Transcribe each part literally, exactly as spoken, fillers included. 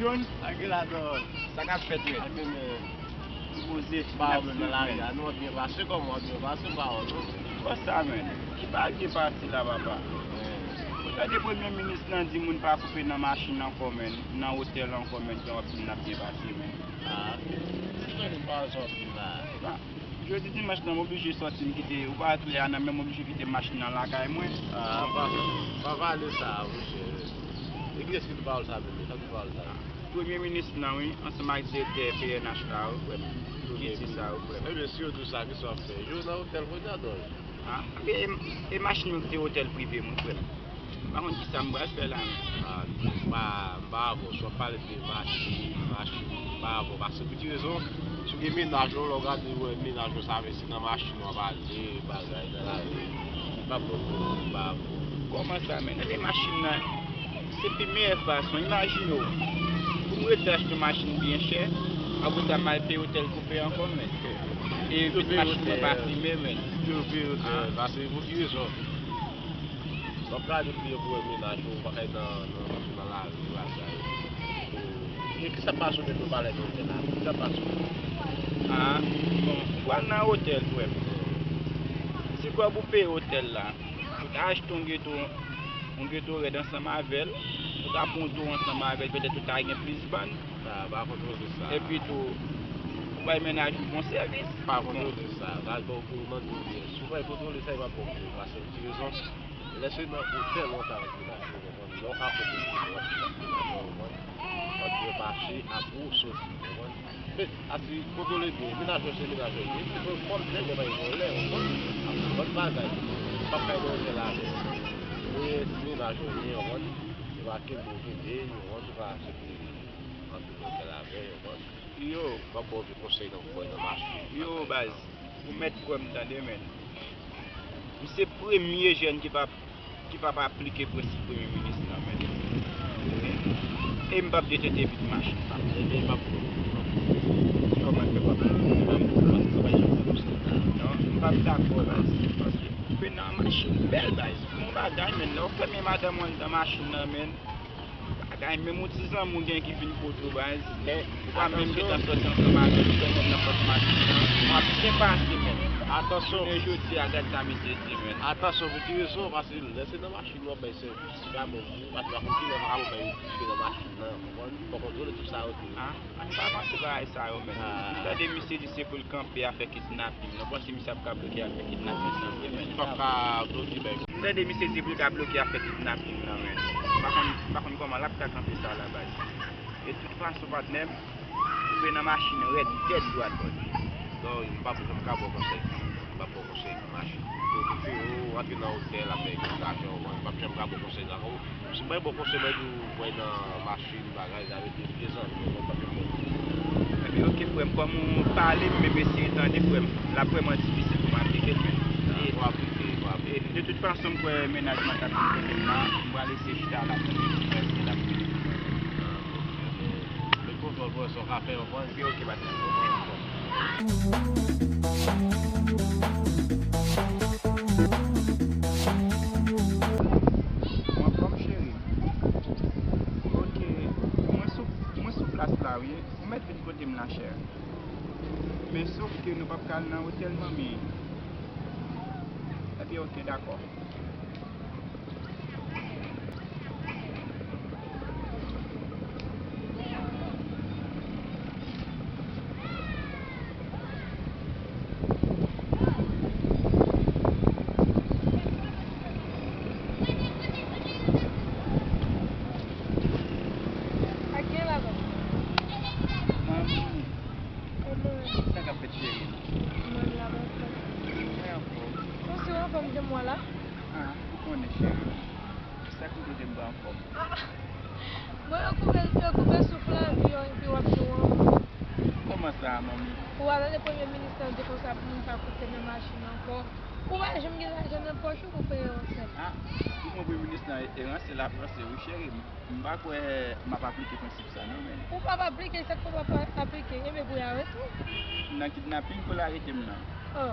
John, sa gen ladan? Sa k ap fèt, men? Sa gen, men. Poze, pa w nan lari a, nou ap byen pase, kòman w ap byen pase, pa w non? Kòsa, men? Ki pa byen pase la, papa? Ou tande premye minis lan di moun pa koupe nan machin ankò, men, nan otèl ankò, men, gen anpil n ap byen pase, men. Ah, se sa nou pa anpil la. Jodi dimanch lan, m oblije sòti, m kite, ou pa wè a nan men m, m oblije kite machin nan lakay mwen. Ah, pa, pa pale sa, monchè. E kiyès ki di pawòl sa menm? Sa ki pawòl sa? Premye minis lan, wi, ansanm ak direktè P N H la, wi, frè m. Ki di sa, wi, frè m. Ebyen, si yo di w sa, kisa w ap fè? Yo nan otèl kounye a, dòl. Ah, e, e machin yo ki te otèl prive m, wi, frè m. M pa konn kisa m pral fè la, men. Ah, m pa, m pa avè w. Si w ap pale de machin, machin, m pa avè w. Paske pou ki rezon? Si w gen mennaj ou, lè w gade, w wè mennaj ou, sa vle se nan machin w ap ale, bagay nan lari. M p ap pran pwoblèm, m pa avè w. Kòman sa, men? Tande machin nan, se pi meyè fason. Imajine w, pou m rete achte yon machin byen chè, apre sa m al peye otèl koupe ankò, men. E epi machin nan pa fime, men. Yo peye otèl, paske pou ki rezon? W ap gade plizyè pou wè mennaj ou, ou pa kay nan, nan, nan lari, bagay. E kisa k pase w menm pou w pa al nan otèl la? Kisa k pase w? Ah, bon, ou pral nan otèl, frè m. Si kòb ou peye otèl la, ou ta achte yon geto, yon geto rèd ansanm avè l, ou ta pran yon tou ansanm avè l, petèt ou ta gen plis bann. Sa, pa kontwole sa. Epi tou, ou bay mennaj ou bon sèvis. Pa kontwole sa. Sa, bon, pou mande w byen. Si w pa kontwole sa, e pa bon pou ou. Paske pou ki rezon? Lè se nan otèl ou ta rantre la, ou konprann? Lè w ka kote w ap fè la, ou konprann? W ap byen pase, apre w soti, ou konprann? Men, asi, kontwole byen, mennaj ou se mennaj ou ye, se pou kòm nèg ou pa yon vòlè, ou konprann? Lòt bagay, m p ap kay nan otèl avè w. Ou ye mennaj ou ye, ou konprann? Ou pa kenbe w kenbe, ou konprann? Ou pa aksepte antre nan otèl avè w, ou konprann? Yo. M p ap ba w vye konsèy nan, nan machin. Yo, baz. Ou mèt kwè m tande, men. M se premye jèn ki p ap, ki p ap aplike prensip premye minis lan, men. E m p ap detente vit machin pa m. Ebyen, m ap pran. Kòman fè w ap pran? Non, m p ap dakò, baz. Paske koupe nan machin bèl, baz. Bon bagay, men. Lè w fèmen madanm ou anndan machin nan, men. Bagay, menm yon ti zanmi w gen ki vin kote w, baz. Ou pa menm gentan sòti ansanm avè l, ou fè moun nan pòt machin nan. W ap byen pase, men. Atansyon. Jounen jodi a, gad sa misye di, men. Atansyon, pou ki rezon? Paske lè se nan machin w ap bay sèvis, si pa menm, ou pa konn kilè w ap bay sèvis nan machin nan, ou konprann? Fò kontwole tout sa yo tou. Ah, ann pa panse bagay sa yo, men. Ah. M tande misye di se pou l kanpe afè kidnaping. Mwen panse misye ap ka bloke afè kidnaping nan vre, men. Li p ap ka bloke, men. M tande misye di pou l ka bloke afè kidnaping nan, men. M pa konn, m pa konn kòman l ap ka kanpe sa la, baz. De tout fason, patnè m, ou vle nan machin rèd, tèt dwat, baz. Non, m p ap janm ka ba w konsèy. M p ap ba w konsèy nan machin. Okipe w, antre nan otèl, ap fè egzit lajan, ou konprann? M p ap janm ka ba w konsèy sa. Si m bay ba w konsèy, mwen di w, mwen nan machin, bagay, sa vle di, m gen zanmi, mwen pa gen pwoblèm. Ebyen, oke, frè m, kòm ou pale, m menm eseye tande, frè m. L ap vrèman difisil pou m aplike l, men. Pou aplike, pou aplike. De tout fason, m kwè mennaj mwen t ap vin kote m nan, m pral eseye chita la pou m wè si l ap vini. Met kontwòl pou wè sa w ka fè, w konprann? Oke, oke, patnè. Mwen anfòm, cheri. Oke, mwen sou, mwen sou plas la, wi. Ou mèt vin kote m la, chè. Men sof ke nou p ap ka al nan otèl manmi. Ebyen, oke, dakò. Manmi. Sa k ap fèt, cheri? Mwen la, bòs la. Konnen, cheri. Sa k rive m pa anfòm. Mwen yo koupe, yo koupe souf lan epi yo epi w ap di w anfòm. Kòman sa, manmi? Ou pa tande premye minis lan di konsa pou moun pa koute nan machin ankò. Ou pa janm gen lajan nan pòch ou pou peye yon sèl. Ah, pou mwen, premye minis lan e ranse, l ap ranse, wi, cheri. M pa kwè m ap aplike prensip sa, non, men. Ou p ap aplike, sa k fè w p ap aplike? Enben, pou y arete w. Nan kidnaping ke l arete m nan. Oh.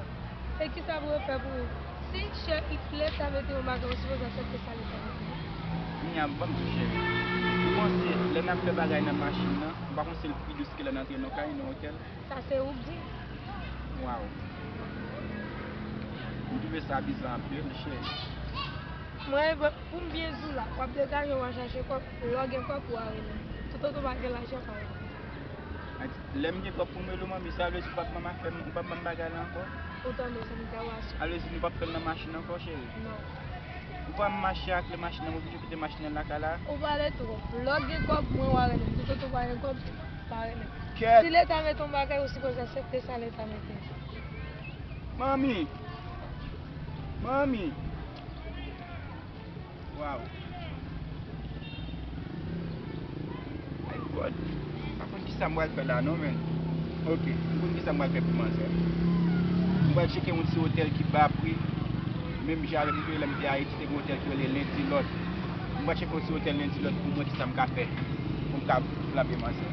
E kisa pou yo fè pou ou? Si chè leta mete yon bagay, ou sipoze aksepte sa leta mete. Kounye a, ban m di w, cheri. Ou panse lè n ap fè bagay nan machin nan, ou pa konn se l pi dous ke lè n antre nan kay, nan otèl? Sa se ou k di. Waw. M twouve sa bizan anpil, cheri. Mwen, pou m byen di w la, w ap degaje, w a chache kòb, lè w gen kòb, w a rele m. Toutotan w pa gen lajan, pa rele m. Lè m gen kòb pou m rele w, manmi, sa vle di ou p ap ban m afè m, ou p ap ban m bagay la ankò? Ou tande, se yon entèvansyon. Sa vle di nou p ap fè l nan machin ankò, cheri? Non. Ou pa mache ak lè machin nan, m oblije kite machin nan lakay la? Ou pale twòp. Lè w gen kòb, mwen, w a rele m. Toutotan w pa gen kòb, pa rele m. Kèt! Si leta mete yon bagay, ou sipoze aksepte sa leta mete. Manmi! Manmi! Waw! My God! M pa konn kisa m pral fè la non, men. Ok, m konn kisa m pral fè pou manzè. M pral tcheke yon ti otèl ki ba pri. Menm jan avèk lè m te Ayiti, te gen yon otèl ki rele Lendilòt. M pral tcheke yon ti otèl Lendilòt pou m wè kisa m ka fè. Pou m ka flabe manzè.